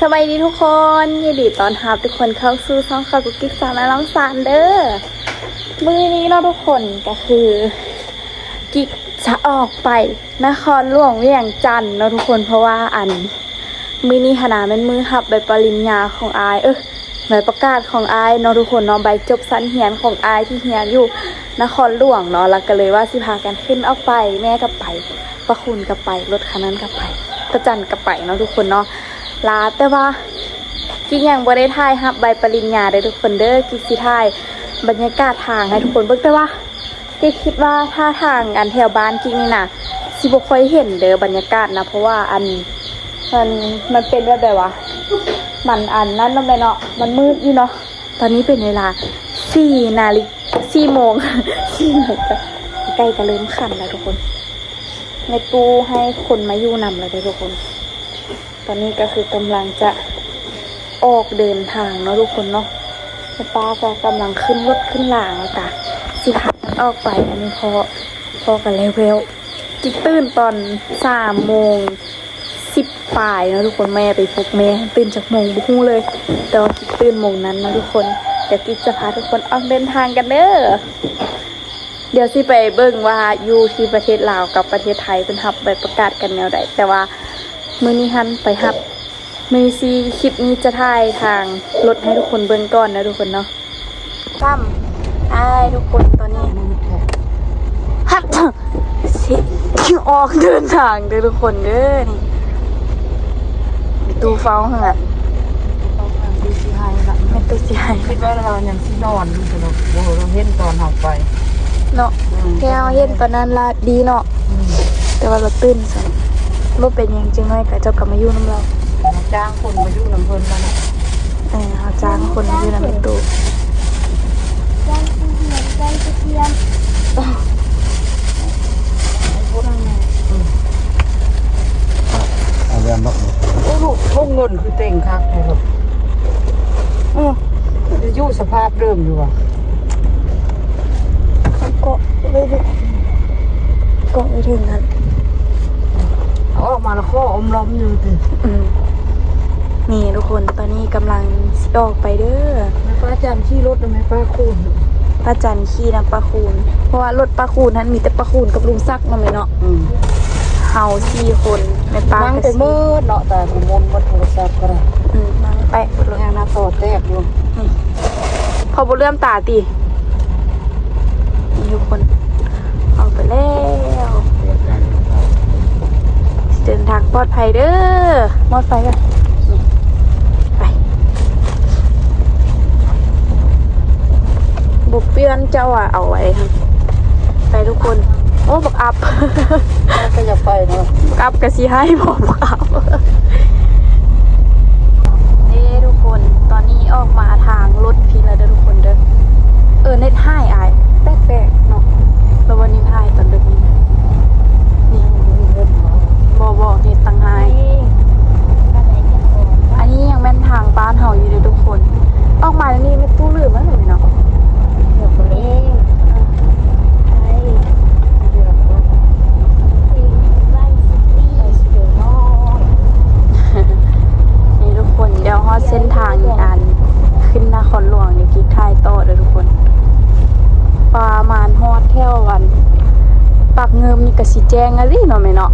ສະບາຍດີທຸກຄົນ, ຍິນດີຕ້ອນຮັບທຸກຄົນເຂົ້າສູ່ຊ່ອງຂອງກຸກກິກສາວນ້ອຍລ້ອງຊານເດີ. ມື້ນີ້ເນາະທຸກຄົນ ກໍຄືກິກຈະອອກໄປນະຄອນຫຼວງວຽງຈັນເນາະທຸກຄົນ, ເພາະວ່າອັນ ມື້ນີ້ຫັ້ນນະແມ່ນມື້ຮັບໃບປະລິນຍາຂອງອ້າຍ ເອີ ໃບປະກາດຂອງອ້າຍເນາະທຸກຄົນເນາະ, ໃບຈົບຊັ້ນຮຽນຂອງອ້າຍທີ່ຮຽນຢູ່ນະຄອນຫຼວງເນາະ, ແລ້ວກໍເລີຍວ່າຊິພາກັນຂຶ້ນອອກໄປ, ແມ່ກໍໄປ, ປ້າຄູນກໍໄປ, ລົດຄັນນັ້ນກໍໄປ, ປ້າຈັນກໍໄປເນາະທຸກຄົນເນາະ. ລາ ແຕ່ວ່າກິກຍັງບໍ່ໄດ້ຖ່າຍຮັບໃບປະລິນຍາເດີທຸກຄົນເດີ, ກິກຊິຖ່າຍບັນຍາກາດທາງໃຫ້ທຸກຄົນເບິ່ງ, ແຕ່ວ່າ ກິກຄິດວ່າຖ້າທາງອັນແຖວບ້ານກິກນີ້ນະ ຊິບໍ່ຄ່ອຍເຫັນເດີບັນຍາກາດນະ, ເພາະວ່າອັນ ມັນ ມັນເປັນແບບໃດວະ ມັນອັນນັ້ນເນາະແມ່ເນາະ, ມັນມືດຢູ່ເນາະ. ຕອນນີ້ເປັນເວລາສີ່ນາລິ ສີ່ໂມງ ສີ່ໂມງ ໃກ້ ໃກ້ຈະເລີ່ມຂັນແລ້ວທຸກຄົນ. ແມ່ຕູ້ໃຫ້ຄົນມາຢູ່ນຳແລ້ວເດີທຸກຄົນ. ຕອນນີ້ກໍຄືກຳລັງຈະອອກເດີນທາງເນາະທຸກຄົນເນາະ, ແມ່ປ້າກໍກຳລັງຂຶ້ນລົດຂຶ້ນລາງ ແລ້ວກະຊິພາກັນອອກໄປ. ອັນນີ້ພໍ່ ພໍ່ກໍແລ້ວໆ, ກິກຕື່ນຕອນສາມໂມງສິບປາຍເນາະທຸກຄົນ, ແມ່ໄປປຸກແມ່ ຕື່ນຈັກໂມງບໍ່ຮູ້ເລີຍ, ແຕ່ວ່າກິກຕື່ນໂມງນັ້ນເນາະທຸກຄົນ. ດຽວກິກຈະພາທຸກຄົນອອກເດີນທາງກັນເດີ. ດຽວຊິໄປເບິ່ງວ່າຢູ່ທີ່ປະເທດລາວກັບປະເທດໄທເພິ່ນຮັບໃບປະກາດກັນແນວໃດ, ແຕ່ວ່າມື້ນີ້ຫັ້ນໄປຮັບ ມື້ນີ້ຊິ ຄລິບນີ້ຈະຖ່າຍທາງລົດໃຫ້ທຸກຄົນເບິ່ງກ່ອນເນາະທຸກຄົນເນາະ. ຊ້ຳ ອ້າຍ ທຸກຄົນ ຕອນນີ້ ຮັບ ຊິ ຊິອອກເດີນທາງເດີທຸກຄົນເດີ. ນີ້ ແມ່ຕູ້ເຝົ້າເຮືອນ ແມ່ຕູ້ຊິໄຫ້ລະ ແມ່ຕູ້ຊິໄຫ້. ຄິດວ່າລາວຍັງຊິນອນຢູ່ຊັ້ນເນາະ, ບໍ່ ເຫັນຕອນເຮົາໄປເນາະ. ອືມ ແຕ່ເຮົາເຫັນຕອນນັ້ນລະດີເນາະ. ອືມ ແຕ່ວ່າລາວຕື່ນຊັ້ນ. ບໍ່ເປັນຫຍັງ, ຈັກໜ້ອຍກໍເຈົ້າກໍມາຢູ່ນຳລາວ. ຈ້າງຄົນມາຢູ່ນຳເພິ່ນລະເນາະ. ເອີ ເຮົາຈ້າງຄົນມາຢູ່ນຳແມ່ຕູ້. ເອົາແວ່ນເນາະ. ໂອ້ ໂຫ ຖົງເງິນຄືເຕັງຄັກແທ້ເນາະ. ອື ຢູ່ສະພາບເດີມຢູ່ຫວາ? ເກາະໄວ້ເດີ ເກາະໄວ້ເທິງຫັ້ນ. ເອົາອອກມາແລ້ວຂໍອມລອມຢູ່ຕິ. ອືມ ນີ້ທຸກຄົນ ຕອນນີ້ກຳລັງຊິອອກໄປເດີ. ແມ່ປ້າຈັນຂີ່ລົດນຳແມ່ປ້າຄູນ, ປ້າຈັນຂີ່ນຳປ້າຄູນ, ເພາະວ່າລົດປ້າຄູນຫັ້ນມີແຕ່ປ້າຄູນກັບລຸງສັກເນາະແມ່ເນາະ. ອືມ ເຮົາສີ່ຄົນ ແມ່ປ້າ ນັ່ງໄປໝົດເນາະ, ຕາຍ ໝົດ ໝົດໂທລະສັບກໍໄດ້. ອືມ ນັ່ງໄປໝົດລົດ ແຮງໜ້າຕໍ່ແຕກຢູ່. ອືມ ພໍບໍ່ເຫຼື້ອມຕາຕິ. ນີ້ທຸກຄົນ ອອກໄປແລ້ວ. ເດີນທາງປອດໄພເດີ. ໝອດໄຟກ່ອນ ໄປ. ບໍ່ປ່ຽນ ເຈົ້າວ່າເອົາໄວ້ຫັ້ນ. ໄປທຸກຄົນ. ໂອ້ ບັກອັບ ກໍຢາກໄປເນາະ. ກັບກະຊິໃຫ້ບໍ ກັບ ເດ້ທຸກຄົນ. ຕອນນີ້ອອກມາທາງລົດພີ້ແລ້ວເດີທຸກຄົນເດີ. ເອີ ເນັດຫາຍອ້າຍ ແປກໆເນາະ. ແລ້ວວັນນີ້ຫາຍຕອນດຶກນີ້ ນີ້ ບໍ່ ບໍ່ ເນັດຕ່າງຫາກ. ອັນນີ້ຍັງແມ່ນທາງບ້ານເຮົາຢູ່ເດີທຸກຄົນ. ອອກມານີ້ແມ່ຕູ້ລືມແລ້ວເນາະ. ນີ້ທຸກຄົນ ດຽວຮອດເສັ້ນທາງອີກອັນ ຂຶ້ນນະຄອນຫຼວງ ດຽວກິກຖ່າຍຕໍ່ເດີທຸກຄົນ. ປະມານຮອດແຖວອັນປາກງື່ມນີ້ກະຊິແຈ້ງອະລີເນາະແມ່ເນາະ.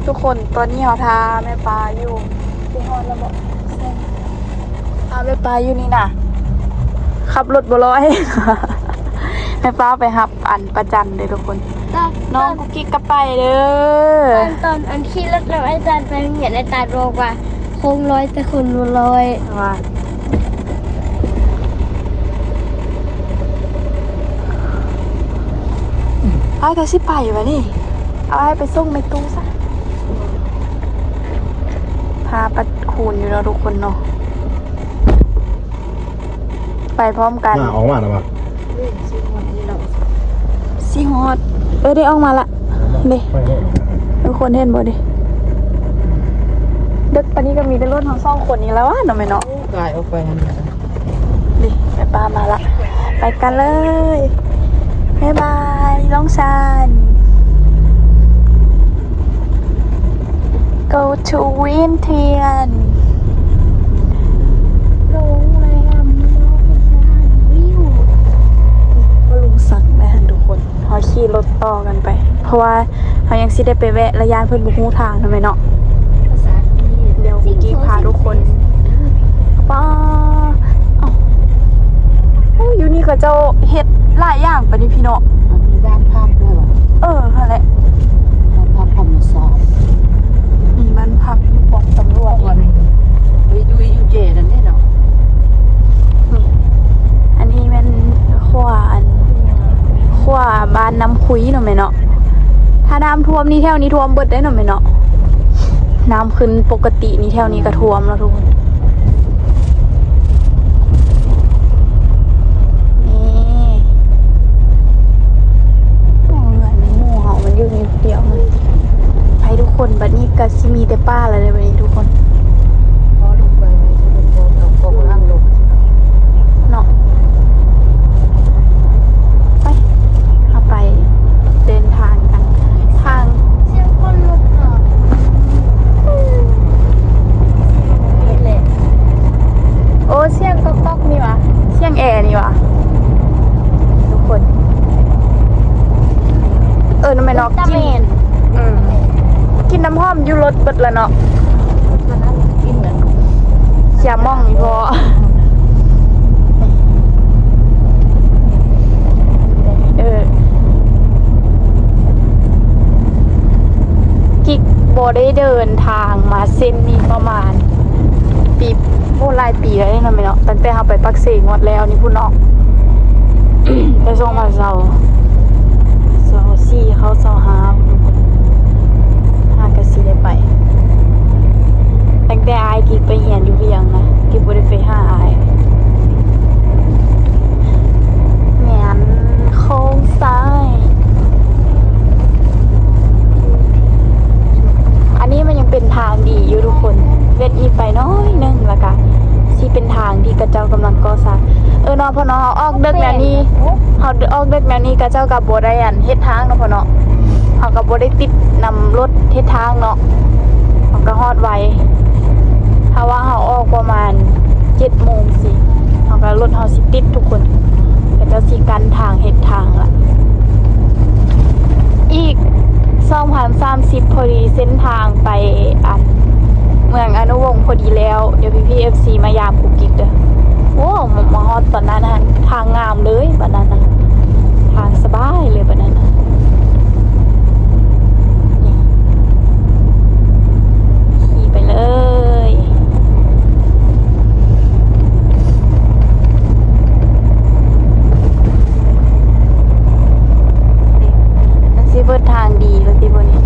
ທຸກຄົນ ຕອນນີ້ເຮົາຖ້າແມ່ປ້າຢູ່. ຊິຮອດແລ້ວບໍ? ຖ້າແມ່ປ້າຢູ່ນີ້ນະ ຂັບລົດບໍ່ລອຍ. ແມ່ປ້າໄປຮັບອັນປ້າຈັນເດີທຸກຄົນ. ນ້ອງກຸກກິກກໍໄປເດີ. ຕອນ ຕອນອັນຂີ່ລົດນຳອາຈານໄປໂຮງຮຽນ ອາຈານບອກວ່າຄົນລອຍແຕ່ຄົນບໍ່ລອຍວ່າ. ອ້າຍກໍຊິໄປວະນີ້. ເອົາອ້າຍໄປສົ່ງແມ່ຕູ້ຊະ. ພາປັດຄູນຢູ່ເນາະທຸກຄົນເນາະ. ໄປພ້ອມກັນ ອອກມາແລ້ວຫວາ? ຊິຮອດ. ເອີ ໄດ້ອອກມາລະເດ້. ທຸກຄົນເຫັນບໍ່ເດ້? ເດິກປານນີ້ກໍມີແຕ່ລົດເຮົາສອງຄົນນີ້ລະຫວາເນາະແມ່ເນາະ. ກາຍອອກໄປຫັ້ນ. ນີ້ ແມ່ປ້າມາລະ. ໄປກັນເລີຍ. ບາຍບາຍ ລ້ອງຊານ. ກ Go to Vientiane ໂຮງແຮມ ວິວ ບໍ່ລຸງສັກນະທຸກຄົນ. ເຮົາຂີ່ລົດຕໍ່ກັນໄປ ເພາະວ່າເຮົາຍັງຊິໄດ້ໄປແວະ ແລະ ຢ້ານເພິ່ນບໍ່ຮູ້ທາງນຳແຫຼະເນາະ. ດຽວກຸກກິກພາທຸກຄົນ ປ້າ ເອົ້າ ໂອ້ ຢູ່ນີ້ເຂົາເຈົ້າເຮັດຫຼາຍຢ່າງປານນີ້ພີ່ເນາະ. ມີບ້ານພັກດ້ວຍຫວາ? ເອີ ຫັ້ນແຫຼະ ບ້ານພັກທຳມະຊາດ ມີບ້ານພັກຢູ່ປ້ອມຕຳຫຼວດ ຢູ່ ຢູ່ເຈນັ້ນເດ້ເນາະ. ນີ້ ອັນນີ້ແມ່ນຂົວ ອັນ ຂົວບ້ານນ້ຳຄຸຍເນາະແມ່ເນາະ. ຖ້ານ້ຳຖ້ວມນີ້ ແຖວນີ້ຖ້ວມເບິດເດ້ເນາະແມ່ເນາະ. ນ້ຳຂຶ້ນປົກກະຕິນີ້ ແຖວນີ້ກໍຖ້ວມແລ້ວທຸກຄົນ. ນີ້ ໂອ້ ເຮືອນໝູ່ເຮົາມັນຢູ່ນີ້ຜູ້ດຽວ. ໄປທຸກຄົນ ບັດນີ້ກໍຊິມີແຕ່ປ່າແລ້ວເດ້ບັດນີ້ທຸກຄົນ ເນາະ. ໄປ ເຮົາໄປເດີນທາງກັນ ທາງ ສຽງຄົນລົດເນາະ. ໂອ້ ສຽງກອກໆນີ້ຫວາ? ສຽງແອນີ້ຫວາ? ທຸກຄົນ ເອີ ແມ່ນເນາະ ກິນ ອືມ ກິນນ້ຳຫອມຢູ່ລົດເບິດລະເນາະ. ເສຍໝ່ອງອີ່ພໍ. ເອີ ກິກບໍ່ໄດ້ເດີນທາງມາເສັ້ນນີ້ປະມານປີ ໂອ້ ຫຼາຍປີແລ້ວເນາະແມ່ເນາະ. ຕັ້ງແຕ່ເຮົາໄປປາກເຊງວດແລ້ວນີ້ພຸ້ນເນາະ ແຕ່ສອງພັນຊາວ ຊາວສີ່ເຂົ້າຊາວຫ້າ ຫາກະຊິໄດ້ໄປ. ຕັ້ງແຕ່ອ້າຍກິກໄປຮຽນຢູ່ວຽງນະ ກິກບໍ່ໄດ້ໄປຫາອ້າຍ. ແມ່ນໂຄ້ງຊ້າຍ. ອັນນີ້ມັນຍັງເປັນທາງດີຢູ່ທຸກຄົນ ເວັດອີກໄປໜ້ອຍໜຶ່ງ ແລ້ວກະຊິເປັນທາງທີ່ເຂົາເຈົ້າກຳລັງກໍ່ສ້າງ. ເອີເນາະ ເພາະເນາະ ເຮົາອອກເດິກແນວນີ້ ເຮົາອອກເດິກແນວນີ້ ເຂົາເຈົ້າກໍບໍ່ໄດ້ ອັນ ເຮັດທາງເນາະ ເພາະເນາະ ເຮົາກໍບໍ່ໄດ້ຕິດນຳລົດເຮັດທາງເນາະ. ເຮົາກໍຮອດໄວ ຖ້າວ່າເຮົາອອກປະມານເຈັດໂມງຊີ້ ເຮົາກໍ ລົດເຮົາຊິຕິດທຸກຄົນ ເຂົາເຈົ້າຊິກັ້ນທາງເຮັດທາງລະ. ອີກສອງພັນສາມສິບ ພໍດີເສັ້ນທາງໄປ ອັນ ເມືອງອະນຸວົງພໍດີແລ້ວ. ດຽວພີ່ໆ ເອັຟຊີ ມາຢາມກຸກກິກເດີ. ໂອ້ ມາ ມາຮອດຕອນນັ້ນຫັ້ນ ທາງງາມເລີຍບາດນັ້ນນະ ທາງສະບາຍເລີຍບາດນັ້ນນະ. ນີ້ ຂີ່ໄປເລີຍ. ມັນຊິເບິດທາງດີແລ້ວຕິບໍ່ນີ້?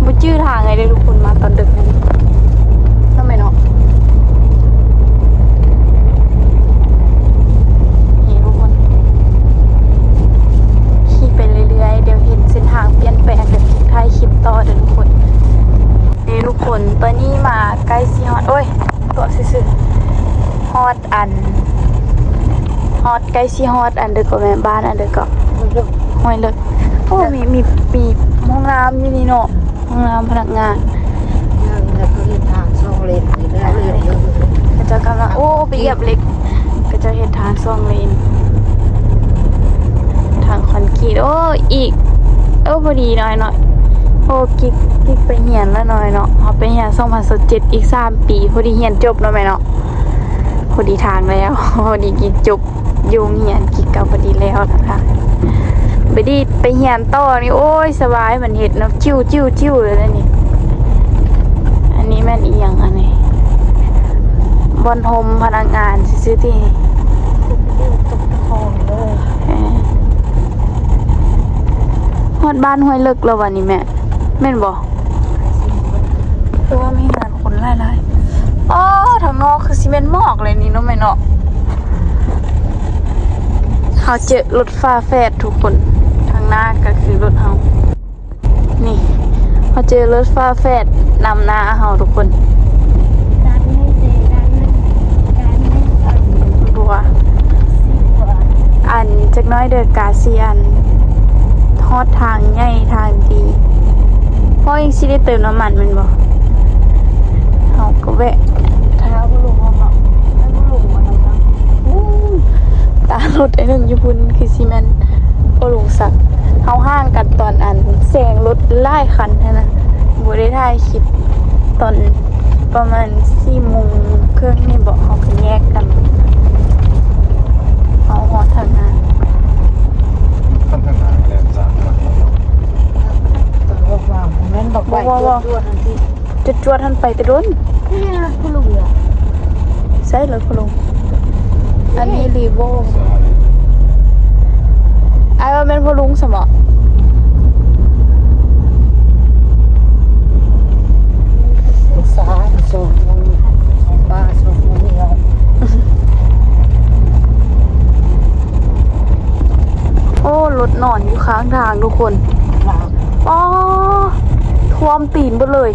ບໍ່ຈື່ທາງໃດເດີທຸກຄົນ ມາຕອນດຶກນີ້ເນາະແມ່ເນາະ. ນີ້ທຸກຄົນ ຂີ່ໄປເລື້ອຍໆ ດຽວເຫັນເສັ້ນທາງປ່ຽນແປງ ດຽວຖ່າຍຄລິບຕໍ່ເດີທຸກຄົນ. ນີ້ທຸກຄົນ ຕອນນີ້ມາໃກ້ຊິຮອດ ໂອ້ຍ ຕົວະຊື່ໆ ຮອດອັນ ຮອດ ໃກ້ຊິຮອດອັນເດີເກາະ ແມ່ນບ້ານອັນເດີເກາະ ຫ້ວຍເລິກ. ໂອ້ ມີ ມີ ມີຫ້ອງນ້ຳຢູ່ນີ້ເນາະ ຫ້ອງນ້ຳພະນັກງານ. ເຂົາເຈົ້າກຳລັງ ໂອ້ ໄປຢຽບເຫຼັກ ເຂົາເຈົ້າເຮັດທາງສອງເລນ ທາງຄອນກຣີດ. ໂອ້ ອີກ ເອີ ພໍດີໜ້ອຍເນາະ. ໂອ້ ກິກ ກິກໄປຮຽນລະໜ້ອຍເນາະ ເຮົາໄປຮຽນສອງພັນຊາວເຈັດ ອີກສາມປີ ພໍດີຮຽນຈົບເນາະແມ່ເນາະ. ພໍດີທາງແລ້ວ ພໍດີກິກຈົບຢູ່ໂຮງຮຽນ ກິກກໍພໍດີແລ້ວນະຄະ. ບາດນີ້ໄປຮຽນຕໍ່ນີ້ ໂອ້ຍ ສະບາຍ ມັນເຮັດເນາະ ຈິ້ວໆໆເລີຍນະນີ້. ອັນນີ້ແມ່ນອີ່ຫຍັງອັນນີ້? ບ່ອນຮົ່ມພະນັກງານຊື່ໆຕິ. ເອີ ຮອດບ້ານຫ້ວຍເລິກແລ້ວຫວານີ້ແມ່ ແມ່ນບໍ່? ຄືວ່າມີເຮືອນຄົນຫຼາຍໆ. ອໍ ທາງນອກຄືຊິແມ່ນໝອກເລີຍນີ້ເນາະແມ່ເນາະ. ເຮົາເຈີລົດຝາແຝດທຸກຄົນ ທາງໜ້າກໍຄືລົດເຮົາ. ນີ້ ເຮົາເຈີລົດຝາແຝດນຳໜ້າເຮົາທຸກຄົນ. ບົວ ອ ອັນ ຈັກໜ້ອຍເດີ ກາຊິອັນ ຮອດທາງໃຫຍ່ທາງດີ. ພໍ່ຍັງຊິໄດ້ເຕີມນ້ຳມັນແມ່ນບໍ່? ເຮົາກໍແວະຖ້າພໍ່ລຸງເຮົາເນາະ. ແມ່ນພໍ່ລຸງບໍ່? ຕາລົດໄອ້ໜຶ່ງຢູ່ພຸ້ນຄືຊິແມ່ນພໍ່ລຸງສັກ. ເຮົາຫ່າງກັນຕອນອັນແຊງລົດຫຼາຍຄັນຫັ້ນນະ. ບໍ່ໄດ້ຖ່າຍຄລິບຕອນປະມານສີ່ໂມງເຄິ່ງນີ້ບໍ ເຮົາກໍແຍກກັນ. ເຮົາຮອດທາງໜ້າ ຄັນທາງໜ້າແລ່ນສາມຄັນ. ບໍ່ ບໍ່ ບໍ່ ຈວດໆຫັ້ນໄປແຕ່ດົນ. ນີ້ລົດພໍ່ລຸງເດ. ໃຊ່ ລົດພໍ່ລຸງ. ອັນນີ້ Revo. ອ້າຍວ່າແມ່ນພໍ່ລຸງຊັ້ນບໍ? ສາມ ສອງໂມງ ປາ ສອງໂມງນີ້. ໂອ້ ລົດນອນຢູ່ຂ້າງທາງທຸກຄົນ. ອໍ ຖ້ວມຕີນເບິດເລີຍ.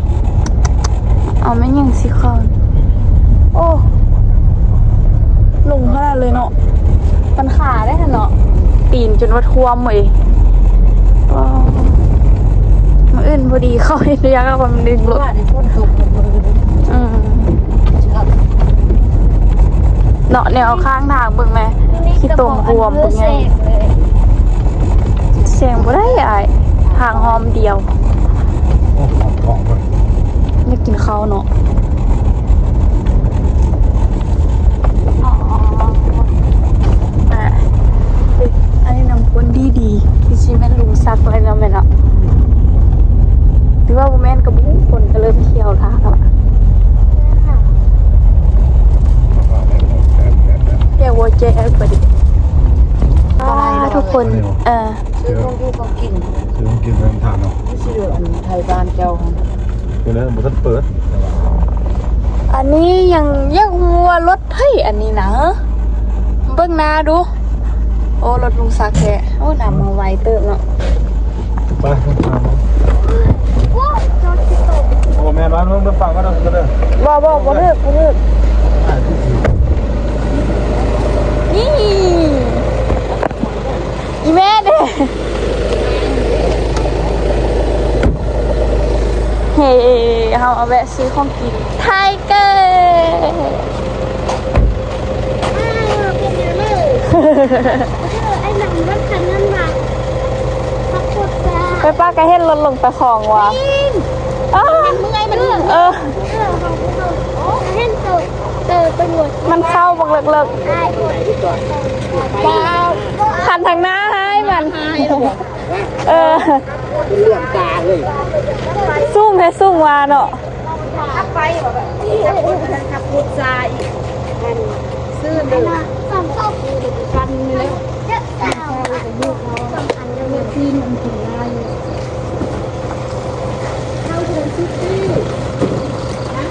ເອົາແມ່ນຫຍັງຊິເຂົ້າ. ໂອ້ ລົງຂະໜາດເລີຍເນາະ. ມັນຂາໄດ້ຫັ້ນເນາະ. ຕີນຈົນວ່າຖ້ວມເວີຍ. ອໍ ມື້ອື່ນພໍດີເຂົ້າເຮັດວຽກ ແລ້ວມັນດຶງລົດ. ອືມ ເນາະ ແນວຂ້າງທາງເບິ່ງແມ ຂີ້ຕົມບວມເບິ່ງແມ. ແຊງບໍ່ໄດ້ອ້າຍ ທາງຮ່ອມດຽວ. ໂອ້ ຮອດທ້ອງເພິ່ນ. ຢາກກິນເຂົ້າເນາະ. ອາ ອັນນີ້ນຳຄົນດີໆ ຄືຊິແມ່ນລຸງສັກເລີຍເນາະແມ່ເນາະ. ຫຼືວ່າບໍ່ແມ່ນກໍບໍ່ຮູ້ ຄົນກໍເລີ່ມທ່ຽວລາວແລ້ວ. ແກບໍ່ແຈ້ງພໍດີ. ອ່າ ທຸກຄົນ ເອີ ຊື້ຂອງຢູ່ຂອງກິນ ຊື້ຂອງກິນໄປທານເນາະ. ຊື້ອັນໄທບ້ານເຈົ້າຫັ້ນ ເປັນແລ້ວບໍ່ທັນເປີດ. ອັນນີ້ຍັງຢາກຮູ້ວ່າລົດໃຜອັນນີ້ນະ ເບິ່ງໜ້າດູ. ໂອ້ ລົດລຸງສັກແທ້. ໂອ້ ນຳມາໄວເຕີບເນາະ. ໄປ ໄປ ໄປ. ໂອ້ ແມ່ນວ່າລົງໄປຝາກກັນເດີ. ບໍ່ ບໍ່ ບໍ່ຖືກ ບໍ່ຖືກ. ນີ້ ອີ່ແມ່ເດ້. ເຮ ເຮົາເອົາແວະຊື້ຂອງກິນ ໄທເກີ. ອ້າວ ເປັນຫຍັງເລີຍ? ໄອ້ໜັງມັນຄັນນັ້ນວ່າ ໄປປ້າກໍເຫັນລົດລົງຕາຂອງວ່າ. ອ້າວ ເມື່ອຍມັນ. ເອີ ເອີ ເຮົາ ເຮົາເຫັນໂຕ ເອີ ໄປໝົດ. ມັນເຂົ້າບັກເລິກໆ. ອ້າຍ ຄັນທາງໜ້າໃຫ້ມັນ. ເອີ ເລື່ອງກາເລີຍ. ສູງແທ້ສູງວ່າເນາະ. ໄປແບບນີ້ ຂັບລົດຊາອີກ ອັນ ຊື້ເດີ ສອງສອງ ຄັນນີ້ແຫຼະ.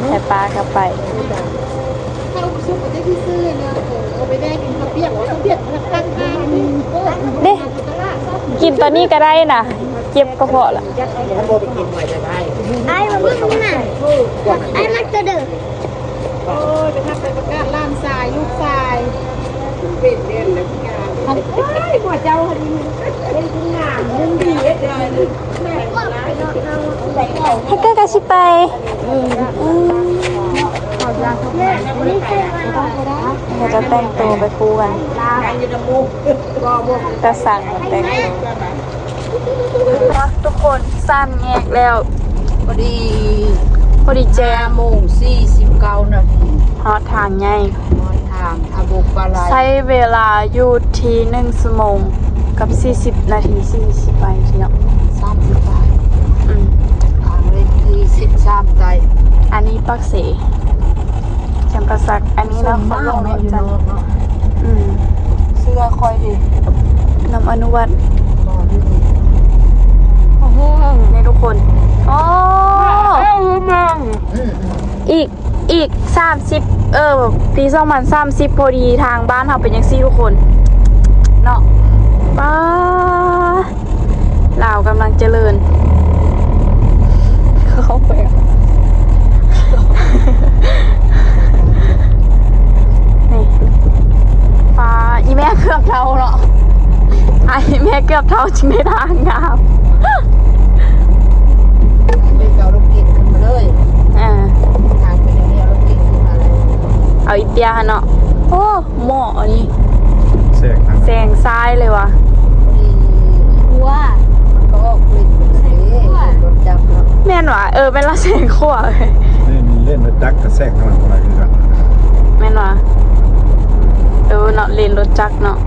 ໃຫ້ປ້າກັບໄປ. ເຂົ້າສຸກປະເທດທີ່ຊື້ເນາະ. ເອີ ເອົາໄປແດ່ກິນເຂົ້າປຽກ ເອົາເຂົ້າປຽກມາຕັ້ງຮ້ານນີ້. ເດ້ ກິນຕອນນີ້ກໍໄດ້ນະ ເຈັບກະເພາະລະ. ອ້າຍມາເບິ່ງນະ ອ້າຍມັກໂຕເດີ. ໂອ້ຍ ໄປທັກໄປປະກາດຫຼານຊາຍ ລູກຊາຍ ເປັນເດັ່ນແລ້ວງາມ. ໂອ້ຍ ພວກເຈົ້າຫັ້ນເຮັດງາມ ມຶງດີເຮັດງາມ. ໃຫ້ເກີດກະຊິໄປ. ອືມ ເຂົາຈະແຕ່ງໂຕໄປຄູ່ກັນ. ຕາສັງແຕ່ງໂຕ. ທຸກຄົນ ສາມແຍກແລ້ວ ພໍດີ ພໍດີແຈ້ງ. ຫ້າໂມງສີ່ສິບເກົ້ານາທີ ຮອດທາງໃຫຍ່ ຮອດທາງ ຖ້າບໍ່ປາໄລ ໃຊ້ເວລາຢູ່ທີ່ໜຶ່ງຊົ່ວໂມງກັບສີ່ສິບນາທີ ສີ່ສິບປາຍນາທີເນາະ ສາມສິບປາຍ. ອືມ ທາງເລກທີສິບສາມໃຕ້. ອັນນີ້ປາກເຊ ຈຳປາສັກ. ອັນນີ້ນະຄອນຫຼວງວຽງຈັນ. ອືມ ເຊື່ອຂ້ອຍເດ ນ້ຳອະນຸວັດ. ໂອ້ໂຫ ນີ້ທຸກຄົນ. ອໍ ອີກ ອີກສາມສິບ ເອີ ປີສອງພັນສາມສິບ ພໍດີທາງບ້ານເຮົາເປັນຈັ່ງຊີ້ທຸກຄົນເນາະ. ປ້າ ລາວກຳລັງຈະເລີນ. ເຂົ້າໄປ ນີ້ ປ້າ ອີ່ແມ່ເກືອບເທົາເນາະ. ກຽບເທົ່າຈຶ່ງໄດ້ທາງງາມ. ເອົາລົດເກັງຂຶ້ນມາເລີຍ. ເອີ ທາງເປັນແນວນີ້ ເອົາລົດເກັງຂຶ້ນມາເລີຍ. ເອົາອີເຕຍຫັ້ນເນາະ. ໂອ້ ໝໍ້ອັນນີ້ ແຊງທາງ ແຊງຊ້າຍເລີຍວ່າ. ດີ ຫົວ ມັນກໍອອກເຫຼັ້ນເປັນເດ້ ລົດຈັກເນາະ. ແມ່ນຫວາ? ເອີ ແມ່ນລະ ແຊງຂວາ. ເຫຼັ້ນ ເຫຼັ້ນລົດຈັກກະແຊງທາງຫຼັງບໍ່ໄດ້ຄືກັນ. ແມ່ນຫວາ? ເອີເນາະ ເຫຼັ້ນລົດຈັກເນາະ.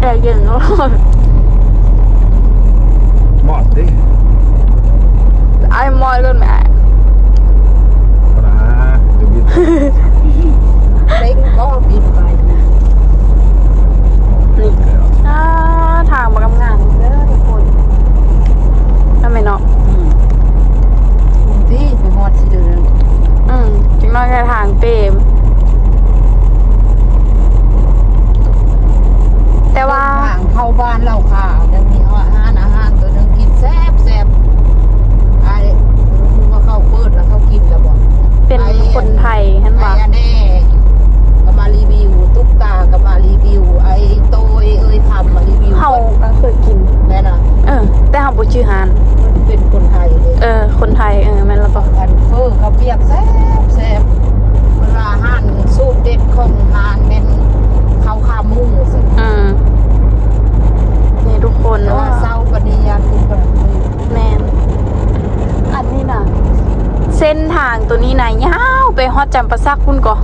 ແອເຢັນໂລດ. ມອດຕິ ອ້າຍມອດກ່ອນແມ. ບໍ່ນາ ເປັນບິດ ເລັ່ງກໍບິດໄປ. ນີ້ ອ່າ ທາງບັກງາມເດີທຸກຄົນ ນັ້ນແມ່ນເນາະ. ອືມ ນີ້ໄປຮອດຊິເດີ. ອືມ ຈັກໜ້ອຍກະທາງເປ. ແຕ່ວ່າທາງເຂົ້າບ້ານເລົ່າຂາວ ຍັງມີຮ້ານອາຫານຕົວໜຶ່ງກິນແຊບໆ. ອ້າຍ ຮູ້ວ່າເຂົາເປີດແລ້ວເຂົາກິນແລ້ວບໍ່? ເປັນຄົນໄທຫັ້ນຫວາ? ອ້າຍອັນແນ່ກໍມາຣີວິວ ຕຸກຕາກໍມາຣີວິວ ອ້າຍໂຕ້ຍເອີຍຄຳມາຣີວິວ. ເຮົາກໍເຄີຍກິນ. ແມ່ນນະ? ເອີ ແຕ່ເຮົາບໍ່ຈື່ຮ້ານ. ເປັນຄົນໄທເດ້. ເອີ ຄົນໄທ. ເອີ ແມ່ນລະກໍ ອັນເຝີເຂົ້າປຽກແຊບໆ. ເພິ່ນວ່າອາຫານສູດເດັດຂອງຮ້ານແມ່ນເຂົ້າຂາໝູ. ອືມ ນີ້ທຸກຄົນ ແຕ່ວ່າເຊົ້າປານນີ້ຢ້ານຄື ແມ່ນ ອັນນີ້ນະ ເສັ້ນທາງໂຕນີ້ນະ ຍາວໄປຮອດຈຳປາສັກພຸ້ນກໍ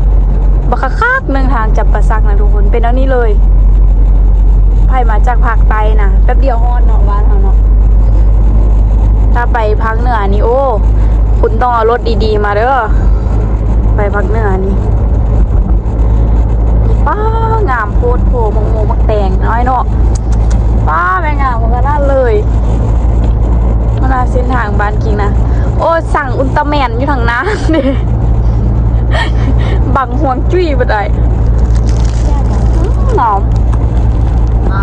ບັກຄັກໆ ໜຶ່ງທາງຈຳປາສັກນະທຸກຄົນ ເປັນແນວນີ້ເລີຍ. ໃຜມາຈາກພາກໃຕ້ນະ ແປັບດຽວຮອດເນາະ ບ້ານເຮົາເນາະ. ຖ້າໄປພາກເໜືອນີ້ ໂອ້ ຄຸນຕ້ອງເອົາລົດດີໆມາເດີ ໄປພາກເໜືອນີ້. ປ້າ ງາມໂພດໂພ ໝາກໂມໝາກແຕງນ້ອຍເນາະ. ປ້າ ແມ່ນງາມຂະໜາດເລີຍ. ເວລາເສັ້ນທາງບ້ານກິງນະ ໂອ້ ສັ່ງອຸນຕາແມນຢູ່ທາງໜ້າເດ້ ບັງຮວງຈຸ້ຍບໍ່ໄດ້. ອືມ ໜອມ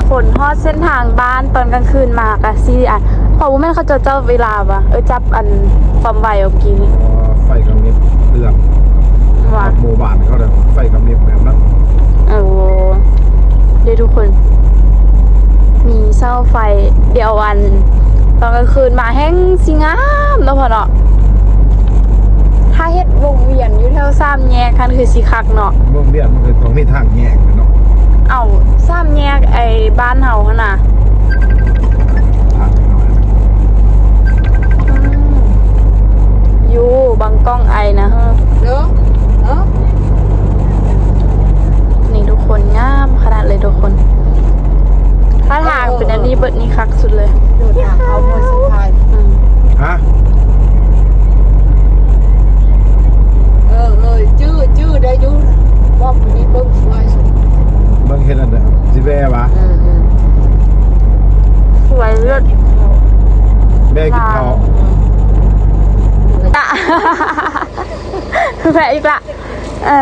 ຂົນຮອດເສັ້ນທາງບ້ານຕອນກາງຄືນມາກະຊິ ອັນ ເຂົາບໍ່ແມ່ນເຂົາເຈົ້າຈັບເວລາຫວາ? ເອີ ຈັບອັນຄວາມໄວເອົາກີ້ນີ້. ອໍ ໄຟກະມີບເຕືອນວ່າ ໝູ່ບ້ານເຂົາເດີ ໄຟກະມີບແບບນັ້ນ. ໂອ້ ເດ້ທຸກຄົນ ມີເສົາໄຟ. ດຽວອັນຕອນກາງຄືນມາແຮ່ງຊິງາມເນາະພໍ່ເນາະ. ຖ້າເຮັດວົງວຽນຢູ່ແຖວສາມແຍກຫັ້ນຄືຊິຄັກເນາະ. ວົງວຽນມັນກະຕ້ອງມີທາງແຍກເນາະ. ເອົ້າ ສາມແຍກໄອ້ບ້ານເຮົາຫັ້ນນະ. ອືມ ຢູ່ບາງກອກໄອນະ. ເອີ ເອີ ນີ້ທຸກຄົນ ງາມຂະໜາດເລີຍທຸກຄົນ. ຖ້າທາງເປັນອັນນີ້ເບິດນີ້ຄັກສຸດເລີຍ. ເດີນທາງເຂົ້າເມືອງສະພາຍ. ອືມ ຮະ? ເອີ ເອີ ຈື່ ຈື່ໄດ້ຢູ່. ບອກນີ້ເບິ່ງສວຍ ເບິ່ງເຮັດອັນໃດ ຊິແວ່ຫວາ? ອືມ ອືມ ສວຍເລີດ. ແວ່ກິນເຂົ້າ. ອືມ ແວ່ອີກລະ. ເອີ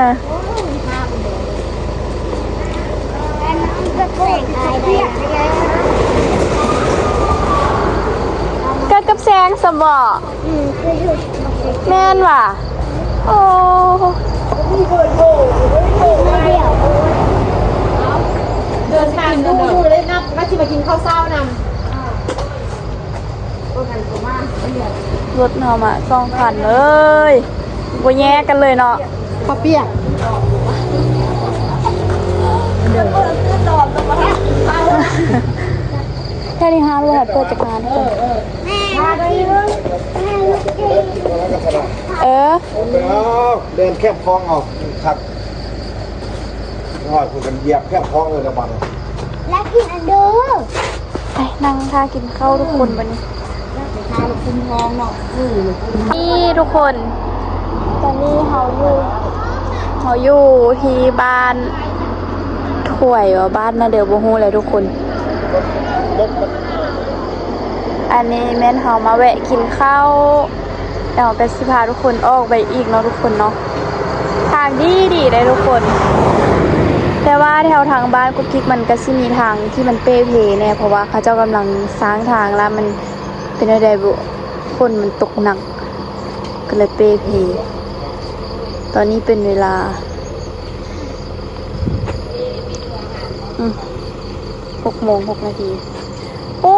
ເກີດກັບແສງຊະບໍ? ອືມ ແມ່ນຫວາ? ໂອ້ ເດີນທາງດູໆເລີຍນະ ວ່າຊິມາກິນເຂົ້າເຊົ້ານຳ. ລົດເຮົາມາສອງຄັນເລີຍ ບໍ່ແຍກກັນເລີຍເນາະ. ເຂົ້າປຽກ ແຄ່ນີ້ຫາບໍ່ທັນເປີດຈັກງານ. ເອີ ເອົາ ເດີນແຄມຄອງເອົາ ຄັກ. ຮອດພຸ້ນກັນຢຽບແຄມຄອງເລີຍລະບັດນີ້. ແລ້ວກິນອັນເດີ ໄປນັ່ງຖ້າກິນເຂົ້າທຸກຄົນບັດນີ້. ນີ້ທຸກຄົນ ຕອນນີ້ເຮົາຢູ່ ເຮົາຢູ່ທີ່ບ້ານຖ້ວຍ ວ່າບ້ານນະເດີ ບໍ່ຮູ້ແຫຼະທຸກຄົນ. ອັນນີ້ແມ່ນເຮົາມາແວະກິນເຂົ້າ ແລ້ວເຮົາກະຊິພາທຸກຄົນອອກໄປອີກເນາະທຸກຄົນເນາະ. ທາງດີໆເດ້ທຸກຄົນ ແຕ່ວ່າແຖວທາງບ້ານກຸກກິກມັນກະຊິມີທາງທີ່ມັນເປ່ເພແດ່ ເພາະວ່າເຂົາເຈົ້າກຳລັງສ້າງທາງ ລະມັນເປັນແນວໃດບຸ ຝົນມັນຕົກໜັກ ກະເລີຍເປ່ເພ. ຕອນນີ້ເປັນເວລາ ອືມ ຫົກໂມງຫົກນາທີ. ໂອ້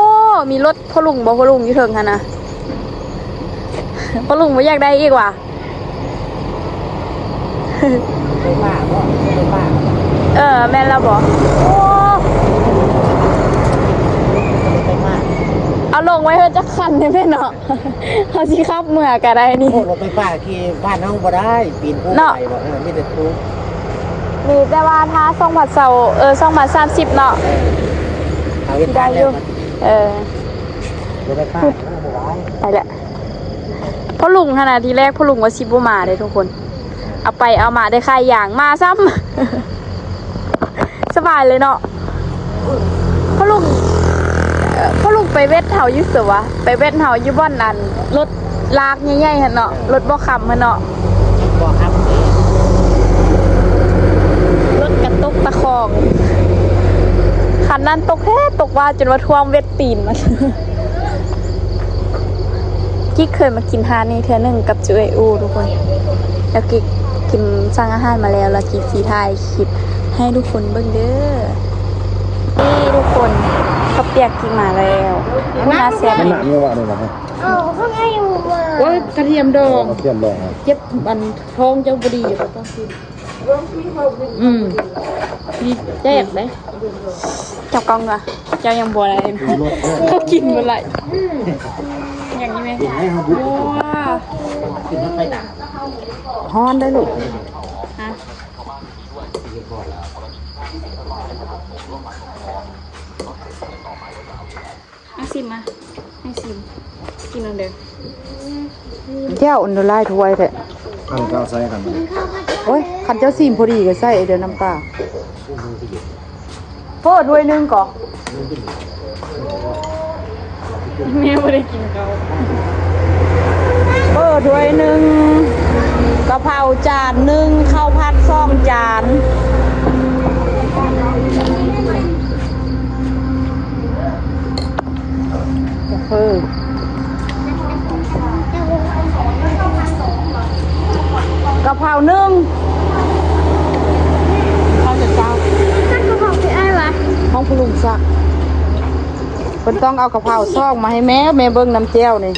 ມີລົດພໍ່ລຸງບໍ່? ພໍ່ລຸງຢູ່ເທິງຫັ້ນນະ. ພໍ່ລຸງບໍ່ຢາກໄດ້ອີກຫວາ? ໄຟຟ້າບໍ່? ໄຟຟ້າ. ເອີ ແມ່ນແລ້ວບໍ່? ໂອ້ ໄຟຟ້າ. ເອົາລົງໄວ້ເຮີ້ນຈັກຄັນໄດ້ແມ່ນເນາະ. ເຮົາຊິຂັບເມືອກະໄດ້ນີ້. ໂອ້ ລົດໄຟຟ້າຂີ່ບ້ານເຮົາບໍ່ໄດ້ ປີນພູ ເນາະ ໄປບໍ່? ເອີ ມີແຕ່ພູ. ມີແຕ່ວ່າຖ້າສອງພັນຊາວ ເອີ ສອງພັນສາມສິບເນາະ ເອີ ເອົາເຮັດ ຊິໄດ້ຢູ່ ແລ້ວ. ເອີ ລົດໄຟຟ້າ ໂອ້ ບໍ່ໄດ້ ໄປແລ້ວ. ພໍ່ລຸງຫັ້ນນະ ທີແລກພໍ່ລຸງວ່າຊິບໍ່ມາເດ້ທຸກຄົນ. ເອົາໄປເອົາມາໄດ້ຂາຍຢາງມາຊ້ຳ. ສະບາຍເລີຍເນາະ. ພໍ່ລຸງ ເອີ ພໍ່ລຸງໄປເວັດເຮົາຢູ່ໃສວະ? ໄປເວັດເຮົາຢູ່ບ່ອນອັນລົດລາກໃຫຍ່ໆຫັ້ນເນາະ. ເອີ ລົດບໍ່ຄຳຫັ້ນເນາະ. ບໍ່ຄຳເດ້. ລົດກະຕົກຕະຂອງ. ຄັນນັ້ນຕົກແທ້ຕົກວ່າ ຈົນວ່າຖ້ວມເວັດຕີນມັນ. ກິກເຄີຍມາກິນຮ້ານນີ້ເທື່ອໜຶ່ງກັບຈຸເອອູທຸກຄົນ. ແລ້ວກິກກິນ ສັ່ງອາຫານມາແລ້ວ ແລ້ວກິກຊິຖ່າຍຄລິບໃຫ້ທຸກຄົນເບິ່ງເດີ. ນີ້ທຸກຄົນ ເຂົ້າປຽກກິກມາແລ້ວ. ໜ້າແຊບ. ມັນໜ້າມີວ່ານີ້ນະ. ໂອ້ຍ ກະທຽມດອງ. ກະທຽມດອງ. ເຈັບອັນທ້ອງເຈົ້າບໍ່ດີ ບໍ່ຕ້ອງກິນ. ອືມ ມີແຈກເດ້. ເຈົ້າກ້ອງວ່າເຈົ້າຍັງບໍ່ໄດ້ ເຂົາກິນບໍ່ໄດ້. ຫຍັງນີ້ແມ່? ກິນໃຫ້ເຮົາບຸ ໂອ້ ກິນເຂົ້າໄປ. ຮ້ອນໄດ໋ລູກ. ຮະ? ມາຊິມມາ ໃຫ້ຊິມ ກິນເອົາເດີ. ແກ້ວອັນເດີ ຫຼາຍຖ້ວຍແທ້. ອັນເຈົ້າໃສ່ກັນ. ໂອ້ຍ ຄັນເຈົ້າຊິມພໍດີກໍໃສ່ເດີ ນ້ຳປາ. ເປີດຖ້ວຍໜຶ່ງກໍ ແມ່ບໍ່ໄດ້ກິນເຂົ້າ. ເປີດຖ້ວຍໜຶ່ງ ກະເພົາຈານໜຶ່ງ ເຂົ້າຜັດສອງຈານ. ເອີ ກະເພົາໜຶ່ງ ເຂົ້າເຈົ້າ. ກະເພົາຄືອ້າຍຫວາ? ຂອງພໍ່ລຸງສັກ. ເພິ່ນຕ້ອງເອົາກະເພົາສອງມາໃຫ້ແມ່ ແມ່ເບິ່ງນຳແຈ່ວນີ້.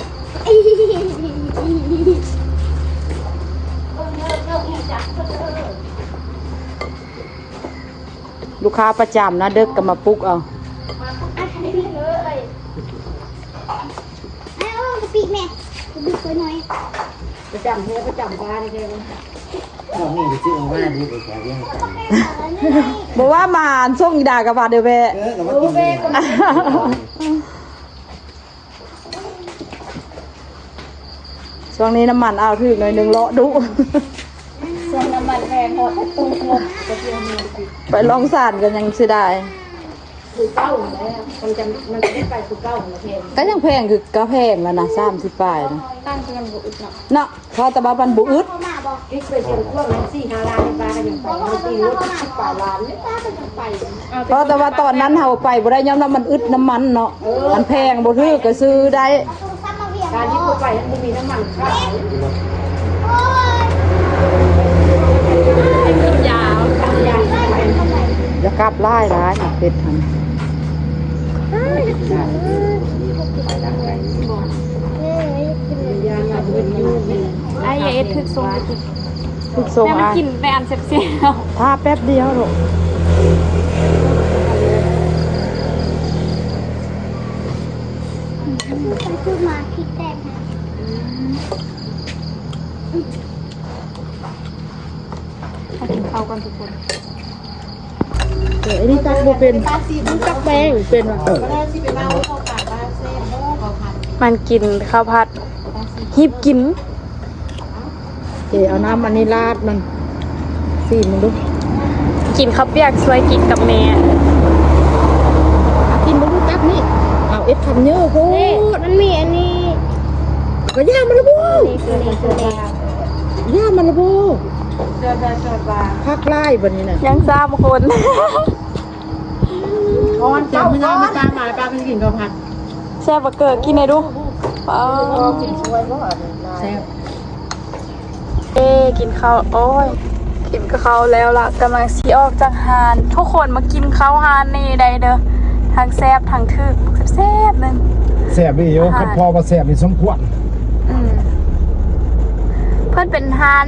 ລູກຄ້າປະຈຳນະ ເດິກກໍມາປຸກເອົາ. ອ້າວ ກະປິແມ່ ກະປິຕົວນ້ອຍ ປະຈຳເຮືອນປະຈຳບ້ານແທ້. ຊ່ວງນີ້ໄປຊື້ມາດີໄປແຖວວຽງຈັນ. ບໍ່ວ່າມາອັນສົ່ງອີດາກະວ່າເດີແວະ. ເອີ ກະວ່າກິນເດີ. ຊ່ວງນີ້ນ້ຳມັນອາວຖືກໜ້ອຍໜຶ່ງ ເລາະດຸ. ຊ່ວງນ້ຳມັນແພງ ຮອດແຕ່ຕູ້ລົດ ໄປລອງສານກໍຍັງເສຍດາຍ. ຄືເກົ່າຫັ້ນແຫຼະ ມັນຈະ ມັນຈະໄດ້ໄປຄືເກົ່າຫັ້ນແຫຼະ. ແພງ ກໍຍັງແພງຄື ກໍແພງແລ້ວນະ ສາມສິບປາຍນະ. ຕ່າງແຕ່ມັນບໍ່ອຶດເນາະ ເນາະ. ເພາະແຕ່ວ່າມັນບໍ່ອຶດ. ເກັບໄປເຖິງພວກນັ້ນສີ່ຫ້າລ້ານ ປ້າກໍຍັງໄປ ເຮົາຕີລົດສິບປາຍລ້ານ ປ້າກໍຍັງໄປ. ເພາະແຕ່ວ່າຕອນນັ້ນເຮົາໄປບໍ່ໄດ້ ຍ້ອນວ່າມັນອຶດນ້ຳມັນເນາະ. ເອີ ມັນແພງ ບໍ່ຖືກກໍຊື້ໄດ້. ການທີ່ບໍ່ໄປ ມັນບໍ່ມີນ້ຳມັນຂາຍ. ຢາກັບຫຼາຍໆ ໝາກເຜັດຫັ້ນ. ອ້າຍ ຢ່າເຮັດຖືກຊົງ ຖືກຊົງ ແຕ່ມັນ ອ້າຍ ກິນແຕ່ອັນແຊບໆ. ຖ້າແປັບດຽວລູກ. ໄປຊື້ມາ ພິກແຕກ. ມາກິນເຂົ້າກ່ອນທຸກຄົນ. ເອີ ອັນນີ້ຕັກບໍ່ເປັນ ຕັກແປ້ງເປັນຫວາ? ເອີ ມັນກິນເຂົ້າຜັດ ຮີບກິນ. ເອ ເອົານ້ຳອັນນີ້ລາດມັນ ຊີມເບິ່ງດູ. ກິນເຂົ້າປຽກຊ່ວຍກິນກັບແມ່. ເອົາກິນເບິ່ງດູ ຕັກນີ້. ເອົາເອັດຄຳເຍີໂພດ. ນີ້ ມັນມີອັນນີ້ ກໍຢ່າມັນລະບໍ່? ນີ້ຄືນີ້ຄືນີ້ ຢ່າມັນລະບໍ່? ຜັກຫຼາຍບັດນີ້ນະ ຍັງສາມຄົນ. ຕອນເຊົ້າ ມື້ເຊົ້າມາ ປ້າກໍຊິກິນເຂົ້າຜັດ. ແຊບບໍ່ເກີ ກິນໃຫ້ດູ. ປາ ກິນຊ່ວຍບໍ່? ແຊບ. ເອີ ກິນເຂົ້າ ໂອ້ຍ ໂອເຄ ກິນເຂົ້າແລ້ວລະ ກຳລັງຊິອອກຈາກຮ້ານ. ທຸກຄົນມາກິນເຂົ້າຮ້ານນີ້ໄດ້ເດີ ທັງແຊບທັງຖືກ ແຊບໆ ໜຶ່ງ. ແຊບອີ່ຫຼີຢູ່ ອາຫານ ຄັນພໍວ່າແຊບນີ້ສົມຄວນ. ອືມ ເພິ່ນເປັນຮ້ານ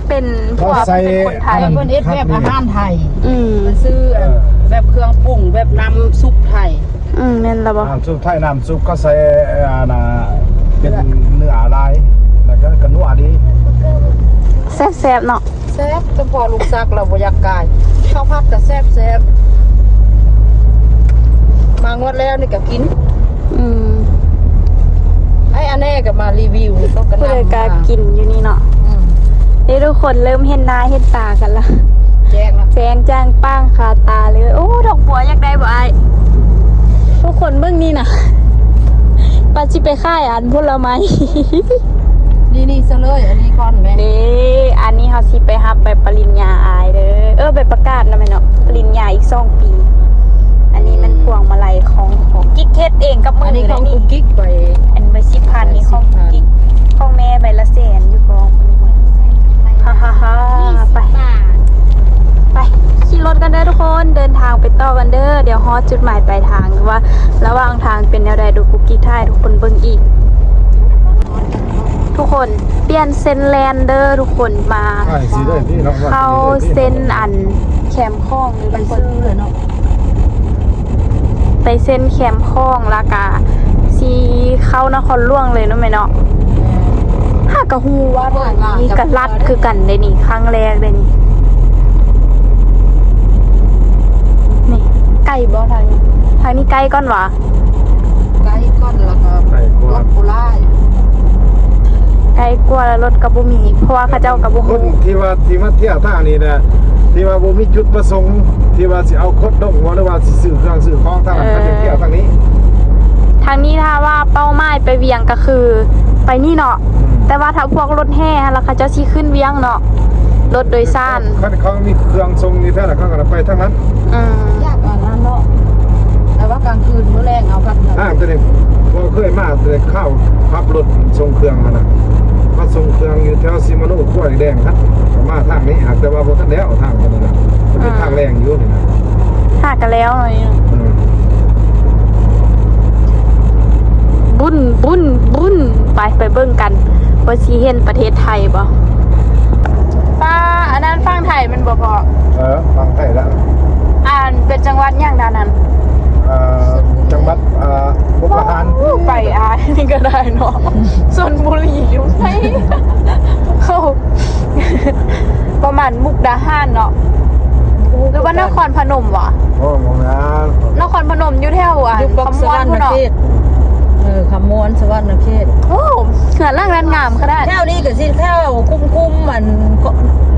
ເປັນພວກ ເຂົາໃສ່ ເປັນຄົນໄທ ອັນນັ້ນ ເພິ່ນເຮັດແບບອາຫານໄທ. ອືມ ເພິ່ນຊື້ ເອີ ແບບເຄື່ອງປຸງ ແບບນ້ຳຊຸບໄທ. ອືມ ແມ່ນລະບໍ່? ນ້ຳຊຸບໄທ ນ້ຳຊຸບເຂົາໃສ່ ອັນນ່າ ເປັນເນື້ອຫຼາຍ ແລ້ວກໍ ກໍນົວດີ ແຊບໆ ເນາະ. ແຊບ ສະເພາະລຸງສັກລາວບໍ່ຢາກກາຍ. ເຂົ້າຜັດກໍແຊບໆ ມາງວດແລ້ວນີ້ກໍກິນ. ອືມ ໄອ້ອາແນ່ກໍມາຣີວິວ ຕ້ອງກະ ຜູ້ໃດກໍກິນຢູ່ນີ້ເນາະ. ອືມ ເດ້ ທຸກຄົນເລີ່ມເຫັນໜ້າເຫັນຕາກັນລະ ແຈ້ງລະ ແຈ້ງຈ້າງປ່າງຄາຕາເລີຍ. ໂອ້ ດອກບົວຢາກໄດ້ບໍ່ອ້າຍ? ທຸກຄົນເບິ່ງນີ້ນະ ວ່າຊິໄປຂາຍອັນຜົນລະໄມ້. ນີ້ໆ ຊະເລີຍ ອັນນີ້ກ່ອນແມ່. ເດ້ ອັນນີ້ເຮົາຊິໄປຮັບໃບປະລິນຍາອ້າຍເດີ ເອີ ໃບປະກາດນະແມ່ເນາະ ປະລິນຍາອີກສອງປີ. ອັນນີ້ແມ່ນພວງມາໄລຂອງ ຂອງກິກເຮັດເອງກັບມື. ອັນນີ້ຂອງກຸກກິກໄປ ອັນໃບສິບພັນນີ້ຂອງກຸກກິກ ຂອງແມ່ໃບລະແສນຢູ່ກອງ. ໄປ ໄປ ຂີ່ລົດກັນເດີທຸກຄົນ ເດີນທາງໄປຕໍ່ກັນເດີ ດຽວຮອດຈຸດໝາຍປາຍທາງ ວ່າລະຫວ່າງທາງເປັນແນວໃດ ດຽວກຸກກິກຖ່າຍໃຫ້ທຸກຄົນເບິ່ງອີກ. ທຸກຄົນ ປ່ຽນເສັ້ນແລ່ນເດີທຸກຄົນ ມາເຂົ້າເສັ້ນອັນແຄມຂອງເດີທຸກຄົນ ໄປເສັ້ນແຄມຂອງ ແລ້ວກະຊິເຂົ້ານະຄອນຫຼວງເລີຍເນາະແມ່ເນາະ. ຫາກະຮູ້ວ່າທາງນີ້ກະລັດຄືກັນເດ້ນີ້ ຄັ້ງແລກເດ້ນີ້. ນີ້ ໄກບໍ່ທາງນີ້? ທາງນີ້ໄກກ່ອນຫວາ? ໄກກ່ອນ ແລ້ວກໍ ໄກກວ່າ ລົດບໍ່ຫຼາຍ ໄກກວ່າ ແລ້ວລົດກໍບໍ່ມີ ເພາະວ່າເຂົາເຈົ້າກໍບໍ່ຮູ້. ຄົນທີ່ວ່າ ທີ່ມາທ່ຽວທາງນີ້ນະ ທີ່ວ່າບໍ່ມີຈຸດປະສົງ ທີ່ວ່າຊິເອົາຄົນລົງ ຫຼືວ່າຊິຊື້ເຄື່ອງຊື້ຂອງທາງນັ້ນ ເອີ ເຂົາຈະທ່ຽວທາງນີ້. ທາງນີ້ຖ້າວ່າເປົ້າໝາຍໄປວຽງກໍຄືໄປນີ້ເນາະ. ອືມ ແຕ່ວ່າຖ້າພວກລົດແຫ່ຫັ້ນລະ ເຂົາເຈົ້າຊິຂຶ້ນວຽງເນາະ ລົດໂດຍສານ. ຄັນເຂົາມີເຄື່ອງສົ່ງຢູ່ແທ້ລະ ເຂົາກໍໄປທາງນັ້ນ. ອືມ ຢາກອັນນັ້ນເນາະ ແຕ່ວ່າກາງຄືນມື້ແລງເອົາກັບ ທາງຕົວນີ້ບໍ່ເຄີຍມາ ແຕ່ເຂົ້າຂັບລົດສົ່ງເຄື່ອງຫັ້ນນະ ມາສົ່ງເຄື່ອງຢູ່ແຖວສີມະໂນ ຂົວແດງຫັ້ນ ກໍມາທາງນີ້ ຫາກແຕ່ວ່າບໍ່ທັນແລ້ວທາງຕົວນີ້ນະ ມັນເປັນ ອືມ ທາງແລງຢູ່ນີ້ນະ ຫາກະແລ້ວນີ້. ອືມ ບຸນ ບຸນ ບຸນ ໄປ ໄປເບິ່ງກັນວ່າຊິເຫັນປະເທດໄທບໍ່. ປ້າ ອັນນັ້ນຝັ່ງໄທແມ່ນບໍ່ພໍ່? ເອີ ຝັ່ງໄທລະ. ອັນເປັນຈັງຫວັດຫຍັງດ້ານນັ້ນ? ເອີ ຈັງຫວັດ ເອີ ມຸກດາຫານ. ໂອ້ ໄປອ້າຍນີ້ກໍໄດ້ເນາະ ຊົນບຸລີຢູ່ໃສ? ເຂົ້າປະມານມຸກດາຫານເນາະ ຫຼືວ່ານະຄອນພະນົມຫວາ? ໂອ້ ບໍ່ແມ່ນ ນະຄອນພະນົມຢູ່ແຖວ ອັນ ຢູ່ປັກ ຄຳມ່ວນພຸ້ນເນາະ. ເອີ ຄຳມ່ວນ ສະຫວັນນະເຂດ. ໂອ້ ເຮືອນຫຼັງນັ້ນງາມຂະໜາດ. ແຖວນີ້ກໍຊິແຖວຄຸ້ມໆ ອັນ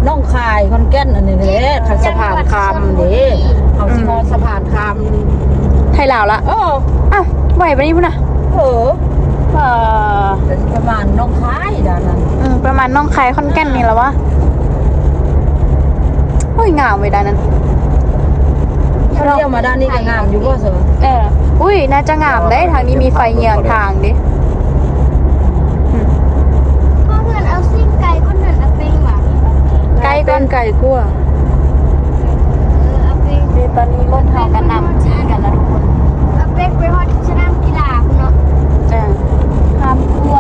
ໜອງຄາຍ ຂອນແກ່ນ ອັນນີ້ແຫຼະ ຄັນສະພານຄາມເດ້ ເຮົາຊິຮອດສະພານຄາມ. ໄທລາວລະ. ເອີ ອ້າວ ໄວປານນີ້ພຸ້ນນະ. ເອີ ເອີ ກໍຊິປະມານໜອງຄາຍດ້ານນັ້ນ. ອືມ ປະມານໜອງຄາຍ ຂອນແກ່ນນີ້ລະວະ. ໂອ້ຍ ງາມເວີຍດ້ານນັ້ນ. ຖ້າລ້ຽວມາດ້ານນີ້ກໍງາມຢູ່ບໍ່ຊະ? ເອີ ອຸ້ຍ ໜ້າຈະງາມເດ້ ທາງນີ້ມີໄຟເຍືອງທາງເດ້. ອືມ ເພື່ອນເອົາຊິງໄກ່ຄົນນັ້ນເອົາເປັງຫວາ? ໄກ່ກ່ອນ ໄກ່ກວ່າ. ເອີ ເອົາເປັງ. ເດ ຕອນນີ້ລົດເຮົາກໍນຳຈີ່ກັນລະທຸກຄົນ ເອົາເປັງໄປຮອດສະໜາມກິລາພຸ້ນເນາະ. ເອີ ຂ້າມຂົວ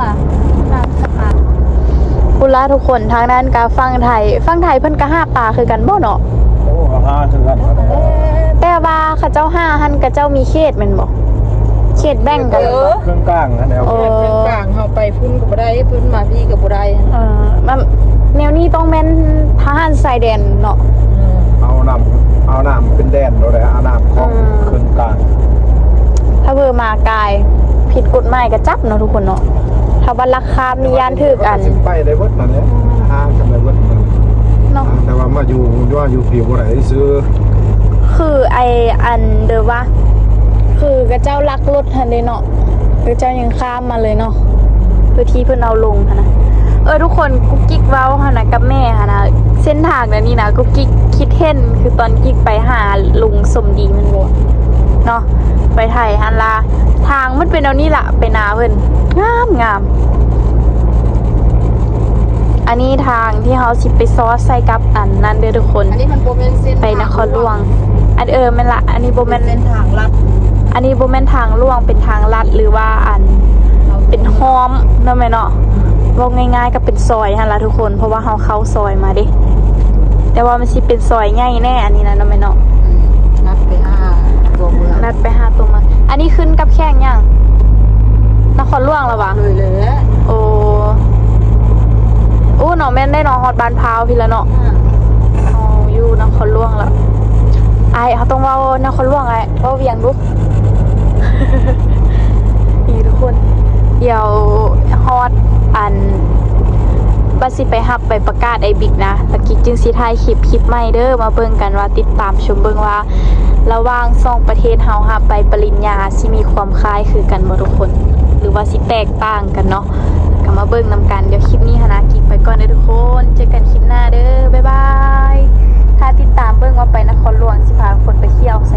ຂ້າມສະພານ ພຸ້ນລະທຸກຄົນ. ທາງນັ້ນກໍຝັ່ງໄທ ຝັ່ງໄທເພິ່ນກໍຫາປາຄືກັນບໍ່ເນາະ? ໂອ້ ຫາຄືກັນ. ແຕ່ວ່າເຂົາເຈົ້າຫາຫັ້ນ ເຂົາເຈົ້າມີເຂດແມ່ນບໍ່? ເຂດແບ່ງກັນ. ເອີ ເຂດເຄິ່ງກາງຫັ້ນແຫຼະ. ເອີ ເຂດເຄິ່ງກາງ ເຮົາໄປພຸ້ນກໍບໍ່ໄດ້ ເພິ່ນມາພີ້ກໍບໍ່ໄດ້. ເອີ ແນວນີ້ຕ້ອງແມ່ນທະຫານຊາຍແດນເນາະ. ເອີ ເອົານ້ຳ ເອົານ້ຳເປັນແດນໂລດແຫຼະ ເອົານ້ຳຂອງ ອືມ ເຄິ່ງກາງ. ຖ້າເຜີມາກາຍຜິດກົດໝາຍກໍຈັບເນາະທຸກຄົນເນາະ. ຖ້າວ່າລັກ ຂ້າມນີ້ຢ້ານຖືກອັນ ໄປໄດ້ເບິດນັ້ນແຫຼະ ຫາກັນໄດ້ເບິດເນາະ ແຕ່ວ່າມາຢູ່ ຢູ່ ຢູ່ພີ້ບໍ່ໄດ້ຊື່. ຄືໄອ້ອັນເດີວ່າ ຄືຂະເຈົ້າລັກລົດຫັ້ນເດ້ເນາະ ຂະເຈົ້າຍັງຂ້າມມາເລີຍເນາະ ຄືທີ່ເພິ່ນເອົາລົງຫັ້ນນະ. ເອີ ທຸກຄົນ ກຸກກິກເວົ້າຫັ້ນນະກັບແມ່ຫັ້ນນະ ເສັ້ນທາງແນວນີ້ນະ ກຸກກິກຄິດເຫັນຄືຕອນກິກໄປຫາລຸງສົມດີແມ່ນບໍ່ເນາະ ໄປໄຖຫັ້ນລະ ທາງມັນເປັນແນວນີ້ລະ ໄປນາເພິ່ນ ງາມ ງາມ. ອັນນີ້ທາງທີ່ເຮົາຊິໄປຊອດໃສ່ກັບອັນນັ້ນເດີທຸກຄົນ ອັນນີ້ມັນບໍ່ແມ່ນເສັ້ນ ໄປນະຄອນຫຼວງ. ອັນ ເອີ ແມ່ນລະ ອັນນີ້ບໍ່ແມ່ນ ເສັ້ນທາງລັດ ອັນນີ້ບໍ່ແມ່ນທາງຫຼວງ ເປັນທາງລັດ ຫຼືວ່າອັນ ເປັນຮ່ອມເນາະແມ່ເນາະ. ເວົ້າງ່າຍໆກໍເປັນຊອຍຫັ້ນລະທຸກຄົນ ເພາະວ່າເຮົາເຂົ້າຊອຍມາເດ້ ແຕ່ວ່າມັນຊິເປັນຊອຍໃຫຍ່ແດ່ອັນນີ້ນະເນາະແມ່ເນາະ. ອືມ ລັດໄປຫາຕົວເມືອງ ລັດໄປຫາຕົວເມືອງ. ອັນນີ້ຂຶ້ນກັບແຂວງຫຍັງ? ນະຄອນຫຼວງລະຫວາ? ໂດຍແຫຼະ. ໂອ້ ໂອ້ ເນາະ ແມ່ນໄດ້ເນາະ ຮອດບ້ານພ້າວພີ້ລະເນາະ. ອືມ ເຮົາຢູ່ນະຄອນຫຼວງລະ. ອ້າຍ ເຮົາຕ້ອງເວົ້ານະຄອນຫຼວງ ອ້າຍ ເວົ້າວຽງດູ. ນີ້ທຸກຄົນ ດຽວຮອດອັນ ວ່າຊິໄປຮັບໃບປະກາດອ້າຍບິກນະ ລະກິກຈຶ່ງຊິຖ່າຍຄລິບ ຄລິບໃໝ່ເດີ ມາເບິ່ງກັນວ່າ ຕິດຕາມຊົມເບິ່ງວ່າ ລະຫວ່າງສອງປະເທດເຮົາຮັບໃບປະລິນຍາ ຊິມີຄວາມຄ້າຍຄືກັນບໍ່ທຸກຄົນ ຫຼືວ່າຊິແຕກຕ່າງກັນເນາະ. ກໍມາເບິ່ງນຳກັນ. ດຽວຄລິບນີ້ຫັ້ນນະ ກິກໄປກ່ອນເດີທຸກຄົນ ເຈີກັນຄລິບໜ້າເດີ ບາຍບາຍ. ຖ້າຕິດຕາມເບິ່ງວ່າໄປນະຄອນຫຼວງ ຊິພາທຸກຄົນໄປທ່ຽວໃສ